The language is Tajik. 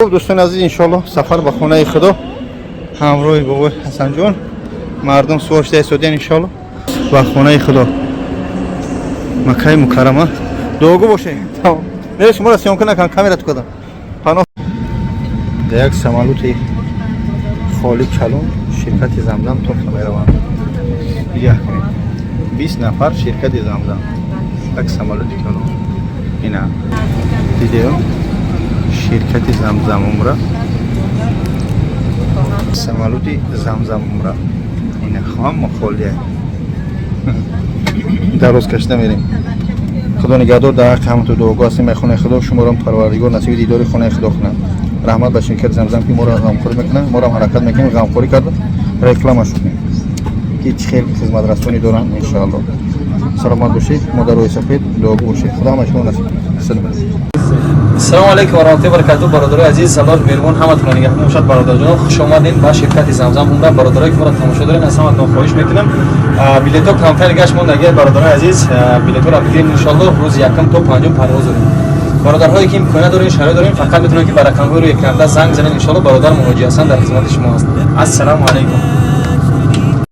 Хуб, дӯстони азиз, иншоалло, сафар ба хонаи Худо ҳамроҳи бобои Ҳасанҷон. Мардум сувор шуда истодиян, иншоалло, ба хонаи Худо, Маккаи Мукаррама. Дуогӯ бошед. Тамом. Не, шуморо съёмка накунам, камера ту кадам. Паноҳ. Дар як самолёти холи калон ширкати Замзам тофта мераванд. Нигоҳ кунед, 20 нафар ширкати Замзам, як самолёти калон. Ина дидею, ширкати Замзам Умра, самолёти Замзам Умра. Ина ҳама холия. Дароз кашида мерем. Худо нигаҳдор. Дар ҳаққи ҳамату дуогӯ ҳастем. Ай хонаи Худо шуморо Парвардигор насиби дидори хонаи Худо кунад. Раҳмат ба ширкати Замзам, ки моро ғамхорӣ мекунанд. Моро ҳаракат мекунем, ғамхорӣ карда реклама шудем, ки чӣ хел хизматрасонӣ доранд. Иншоалло, саломат бошед. Мо дар рӯи сафед. Дуогӯ бошед. Худо ҳама шумо насиб. Салом. Ассалому алайкум ва раҳматуллоҳи ва баракатуҳ. Бародарои азиз, Аллоҳ меҳрубон ҳаматонро нигаҳбон бошад. Бародарҷонон, хуш омадем ба ширкати Замзам Умра. Бародарое ки моро тамошо дорен, аз ҳаматон хоҳиш мекунам, билетҳо камтар гашт мондаги. Бародарои азиз, билетҳоро бигирем, иншоаллоҳ. Рӯзи якум то панҷум парвоз дорем. Бародарҳое ки имконият дорем, шароит дорем, фақат метавонем ки ба рақамҳои рӯи экран занг занед. Иншоаллоҳ, бародар Муҳоҷи Ҳасан дар хизмати шумо аст. Ассалому алайкум.